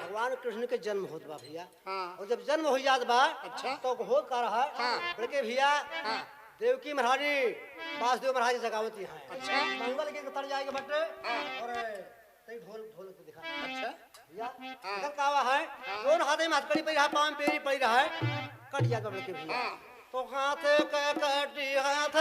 भगवान कृष्ण के जन्म होत बा भैया। हाँ। और जब जन्म हो जात बा, अच्छा। तो होत का रहा, हाँ। बड़के भैया, हाँ। देवकी महारानी वासुदेव महाराज जगावती हैं। अच्छा। मंगल गीत तर जाएगा बट, हाँ। और तई ढोल, ढोल के दिखा। अच्छा। भैया, हाँ। इधर का हुआ है? हाँ। दोनों हाथे में हथकड़ी पड़ी रहा, पाँव में बेड़ी पड़ी रहा है, कट जात बा बड़के भैया। हाँ। तो हाथ के कटी हाथ,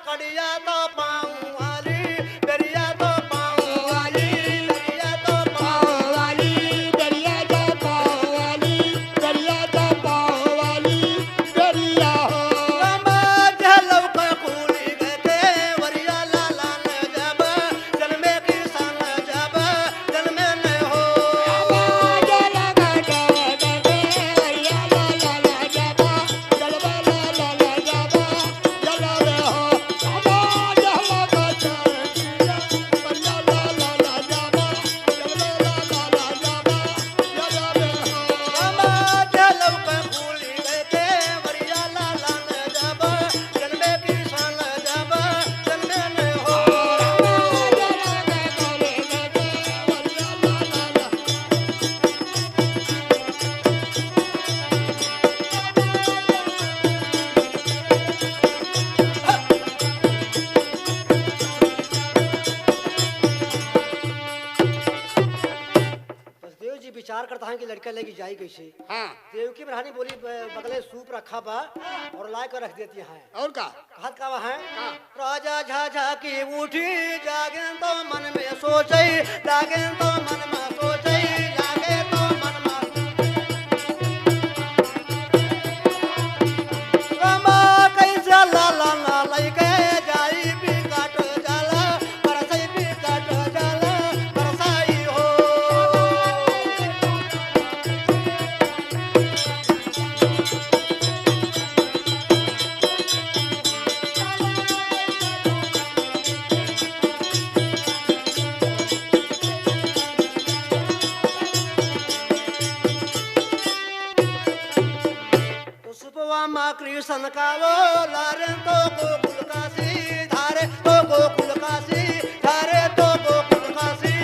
कड़िया तो पाँव वाली, बेरिया तो पाँव वाली, बेरिया तो पाँव वाली, बेरिया तो पाँव वाली, बेरिया तो पाँव वाली, बेरिया हो। रामा जलौ का कूली गए थे, वरिया लाला न जब, जन्मे किसान जब, जन्मे न हो। रामा जलौ का कूली गए थे, वरिया लाला न जब, जन्मे न हो। कहाँ की लड़का लेके जाई कैसे? हाँ। देवकी महारानी बोली, "ब-, बगले सूप रखा बा और लाए कर रख देती हैं।" और का? कहत का बा है? का? राजा झाझा की उठी, जागे तो मन में सोचई, जागे तो मन में सोचई, जागे तो मन में सोचई। रामा कैसे लाला ना लइके जाई बिकट जाला, बरसई बिकट जाला, बरसाई हो। तो सुपवा मा कृष्ण कालो, लारे तो गोकुल काशी, धारे तो गोकुल काशी, धारे तो गोकुल काशी।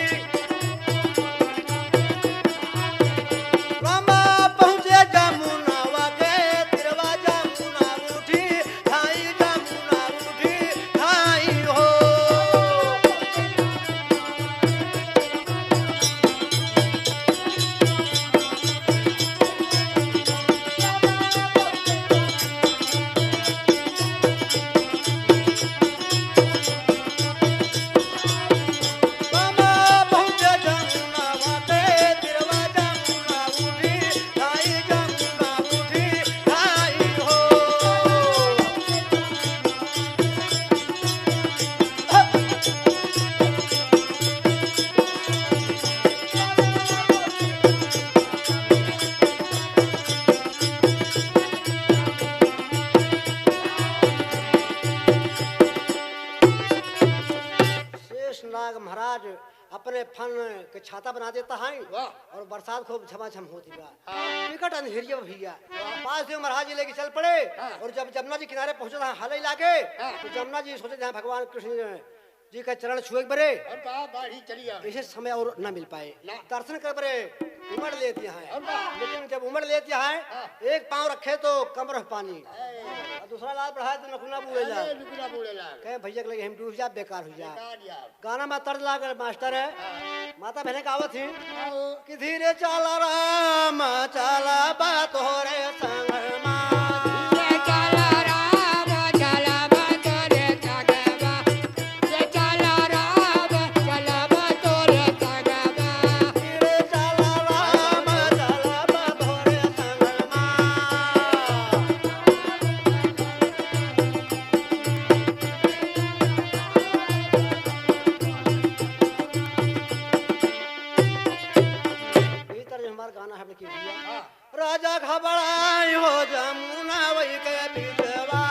रामा पहुँचे जमुनावा के तीरवा, जमुना उठी धाई, जमुना उठी धाई हो। शेष नाग महाराज अपने फन के छाता बना देता है। वाह। और बरसात खूब झमाझम होती बा। हाँ। विकट अंधेरिया भैया। वाह। पास देव महाराज जी लेके चल पड़े। हाँ। और जब जमुना जी किनारे पहुंचे था हालई लागे, हाँ। तो जमुना जी सोचे जहाँ भगवान कृष्ण जी का चरण छुए के बरे। और बाहर ही चली आवे। ऐसे समय और ना मिल पाए। ना। दर्शन कर बरे उमड़ लेती हैं। और बा- लेकिन जब उमड़ लेती हैं, हाँ। एक पाँव रखे तो कमर पानी। है। और दूसरा लात बढ़ाए तो नखुना बूड़े लाग। अरे, नखुना बूड़े लाग। कहे भैया के लगे हम डूब जा, बेकार हो जा। बेकार जा। गाना में तर्ज लाग मास्टर है। हाँ। माता बहने का आवत ही। हाँ। कि धीरे चला राम, चला बा तोहरे संग मा। धीरे चला राम, चला बा तोहरे संग मा। धीरे चला राम, चला बा तोहरे संग मा। धीरे चला राम, चला बा तोहरे संग मा। ई तरह हमार गाना है, अपने की भैया। हाँ। राजा घबराई हो जमुना वही के बीचवा।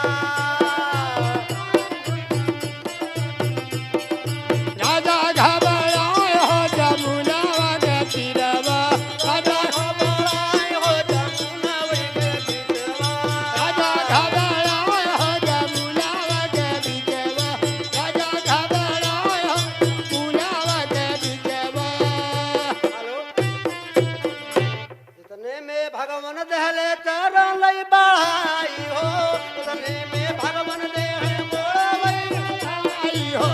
राजा घबराई हो जमुना वही के बीचवा। राजा घबराई हो जमुना वही के बीचवा। राजा घबराई हो जमुना वही के बीचवा। राजा घबराई हो जमुना वही के बीचवा। हेलो। इतने में भगवान देहले चरण लई बढ़ाई हो, इतने में भगवान देह गोड़ लई बढ़ाई हो,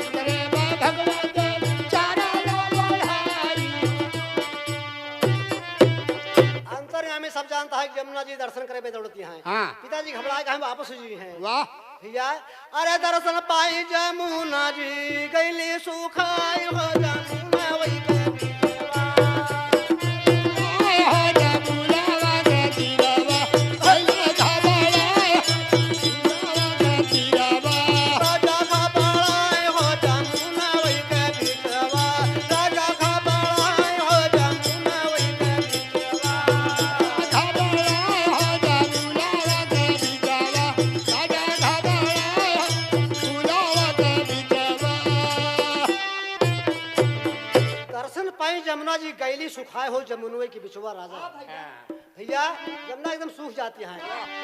इतने में भगवान देह चरण लई बढ़ाई हो। अंतर्यामी सब जानता है कि जमुना जी दर्शन करे बे दौड़ती हैं। हाँ। पिताजी घबराए कहे वापस हुई हैं। वाह। भैया, अरे दर्शन पाई जमुना जी, गइली सुखाई हो जमुना वही के बीचवा। आए हो जमुना वही के तीरवा, गइली घबराए हो जमुना वही के तीरवा। राजा घबराए हो जमुना वही के बीचवा, राजा घबराए हो जमुना वही के बीचवा। दर्शन पाई जमुना जी गैली सुखाए हो जमुनवे के बिचवा राजा। हाँ भैया। हाँ। भैया, जमुना एकदम सूख जाती है,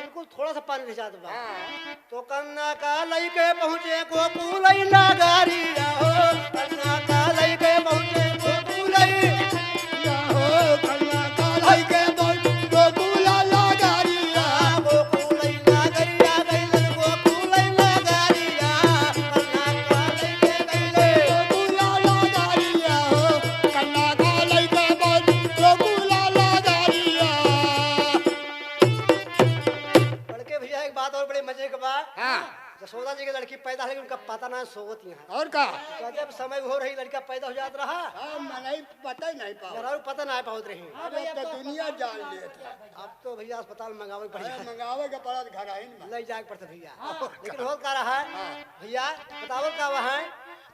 बिल्कुल थोड़ा सा पानी रह जाता बा। हाँ। तो कन्ना का लइके पहुँचे गोकुल नगरिया हो, कन्ना का लइके पहुँचे गोकुल नगरिया हो, कन्ना का लइके पहुँचे गोकुल नगरिया। गोकुल नगरिया गइलन, गोकुल नगरिया, कन्ना का लइके गइले। गोकुल नगरिया हो, कन्ना का लइके पहुँचे गोकुल हाँ। जसोदा जी के लड़की पैदा है, लेकिन उनका पता ना सोवत यहाँ। और का? गजब समय हो रही, लड़का पैदा हो जात रहा। हाँ, मनई पता ही नहीं पावत। जरा पता ना पावत रही। हाँ अब भैया, तो अब तो दुनिया जान लेत है। अब तो भैया अस्पताल मंगावे के पड़ अरे, जाए। मंगावे के पड़त घर आइन में। ले जाए के पड़त भैया। हाँ। लेकिन होत का रहा है? हाँ। भैया, बतावल का हुआ है?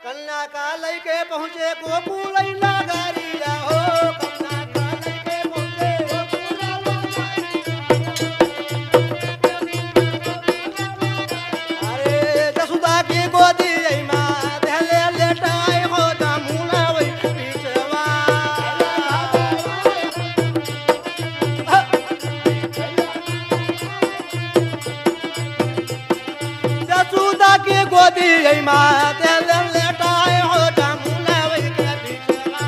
कन्या का लइके पहुँचे गोकुल नगरिया हो, कन्या का लइके पहुँचे गोकुल नगरिया। अरे जसुदा की गोदी मा देहले लेटाए हो जमुना वही बीचवा। जसुदा की गोदी मा देहले लेटाए हो जमुना वही के बीचवा।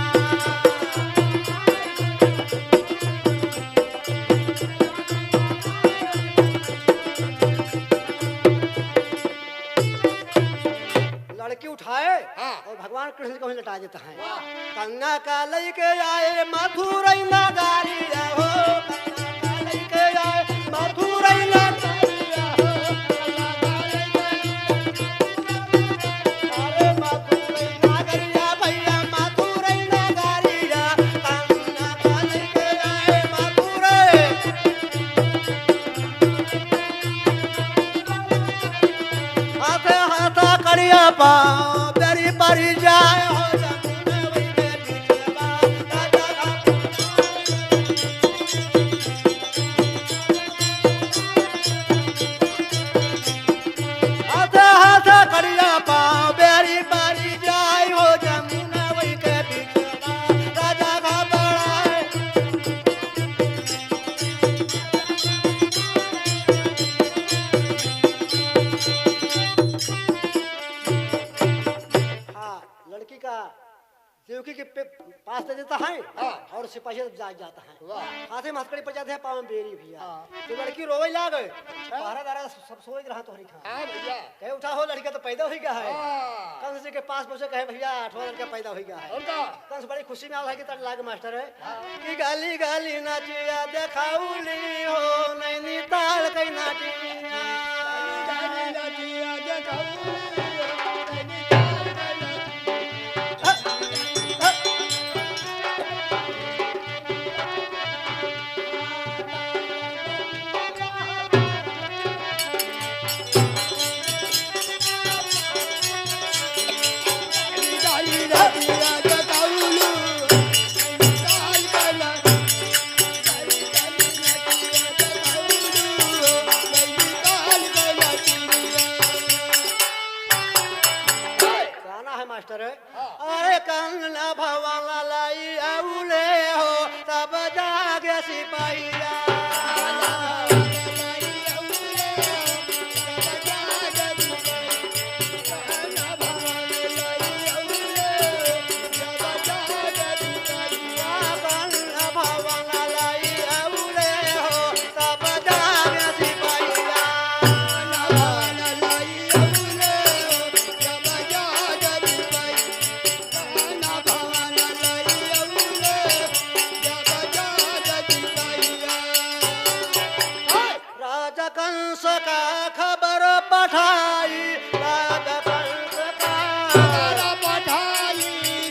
लड़की उठाए हाँ। और भगवान कृष्ण को ही लटा देता है। वाह। कन्या का लइके आए मथुरई नगरिया हो, कन्या का लइके आए मथुरई नगरिया हो। अरे मथुरई नगरिया भैया, मथुरई नगरिया, कन्या का लइके आए मथुरई। हाथे हाथा करिया पाँव, बेरी परी जाए हो जमुना वही के बीचवा। हाथे हाथा करिया पाँव, बेरी परी जाए हो जमुना वही के बीचवा। राजा घबराए। हाँ, लड़की का देवकी के पे-, पास दे देता है हाँ। और सिपाही सब जा, जाता है। वाह। हाथे में हथकड़ी पड़ जाते हैं, पाँव में बेरी भैया। हाँ। तो लड़की रोवे लागे। अच्छा। पहरादार सब सोच रहा तोहरी खान। हाँ भैया। कहे, "उठा हो, लड़का तो पैदा हो गया है।" हाँ। कंस जी के पास पहुँचे, कहे, "भैया, आठवाँ लड़का पैदा हो गया है।" और का? कंस बड़ी खुशी में आवा है कि तर लाग मास्टर है। हाँ। कि गाली गाली नाचिया देखाउली हो, नैनीताल कई नाचिया। गाली गाली नाचिया देखाउली हो, नैनीताल कई नाचिया। गाना है मास्टर। अरे कंगना भवन लाई अउले हो, तब जागे सिपहिया। कंगना भवन लाई अउले हो, तब जागे सिपहिया। राजा कंस का खबर पठाई, राजा कंस का खबर पठाई,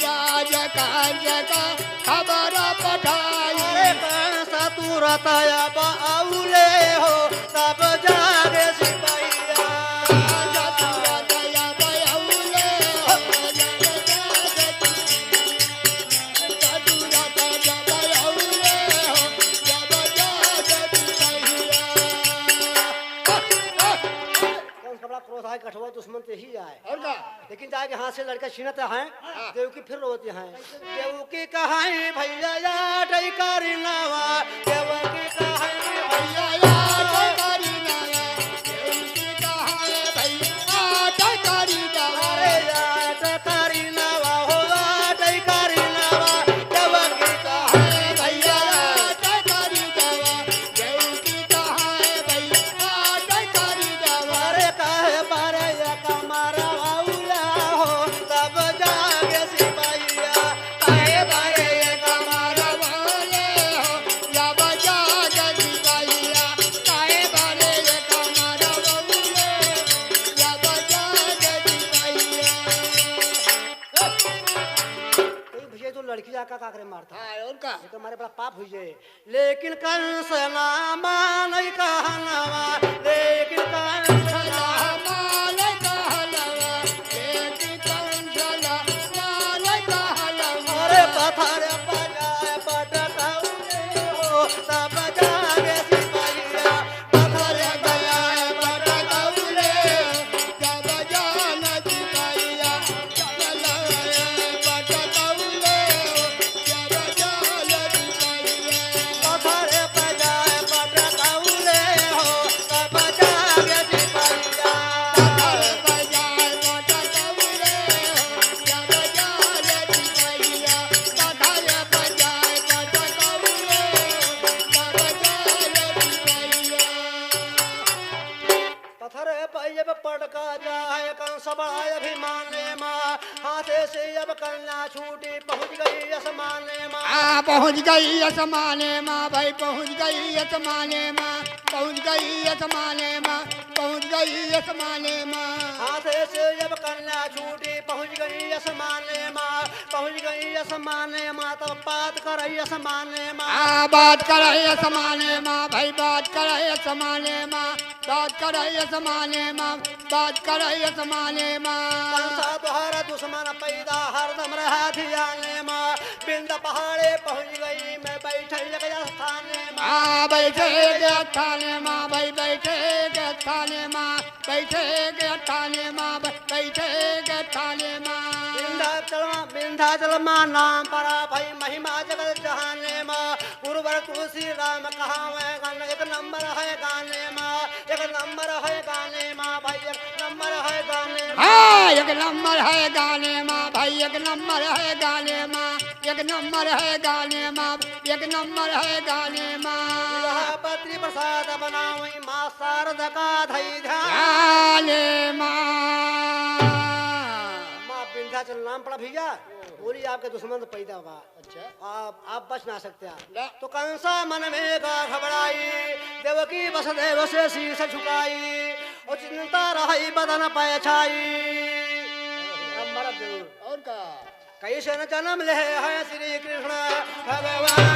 राजा कंस का खबर पठाई। अरे कंस तुरत अब अउले हो, तब जागे सिपहिया। कंस का बड़ा क्रोध आए, कठवा दुश्मन ते ही आए। और का? लेकिन जाके हाथ से लड़का छीनत है, हाँ। देवकी फिर रोती है। देवकी कहाई भैया या डई करी नावा, देवकी कहाई भैया या डई करी नावा, देवकी कहाई भैया या डई करी नावा। अरे या डई करी नावा हो, या डई करी नावा, देवकी कहाई भैया या डई करी नावा, देवकी कहाई भैया या डई करी नावा। अरे काहे बारे या कमरवा उला हो, तब जागे सिपहिया। काहे बारे ये कमरवा उला हो, तब जागे सिपहिया। का, का करे मारता। हाँ, और का? ये तो हमारे बड़ा पाप हुई है। लेकिन कंस ना मानइ कहनवा, लेकिन कंस ना मानइ कहनवा, लेकिन कंस ना मानइ कहनवा। अरे पत्थर बजाए पटकउले हो, तब जागे सिपहिया। पत्थर बजाए पटकउले, जब जान सिपहिया। पत्थर पे जब पटका जाए कंस बड़ा अभिमाने मा, हाथे से जब कन्या छूटी पहुँच गई असमाने मा। आ, पहुँच गई असमाने मा भाई, पहुँच गई असमाने मा, पहुँच गई असमाने मा, पहुँच गई असमाने मा। हाथे से जब कन्या छूटी पहुँच गई असमाने मा, पहुँच गई असमाने मा, तब बात करई असमाने मा। आ, बात करई असमाने मा भाई, बात करई असमाने मा। बात करई असमाने मा, बात करई असमाने मा। कंसा तोहरा दुश्मन पैदा हरदम रहा धियाने मा। बिंद पहाड़े पहुँच गई मैं बैठे एक स्थाने मा। आ, बैठे एक स्थाने मा भाई, बैठे एक स्थाने मा, बैठे एक स्थाने मा, बै-, बैठे एक स्थाने मा। विंध्याचल मा, विंध्याचल मा नाम परा भाई महिमा जगत जहाने मा। गुरुवर तुलसी राम कहावे गान एक नंबर है गाने मा, एक नंबर है गाने मा भाई, एक नंबर है गाने मा। हाँ, एक नंबर है गाने मा भाई, एक नंबर है गाने मा, एक नंबर है गाने मा, एक नंबर है गाने मा। विवाह पत्री प्रसाद बनावई माँ शारदा का धई ध्यान। गाने मा। माँ विंध्याचल नाम पड़ा भैया, बोली आपके दुश्मन तो पैदा बा। अच्छा। आप, आप बच ना सकते आप। ना। तो कंसा मन में गा घबराई, देवकी वसुदेव से शीश झुकाई, और चिंता रही बदन पे छाई। अब मरब जरूर। और का? कैसे न जन्म ले हैं श्री कृष्ण भगवान।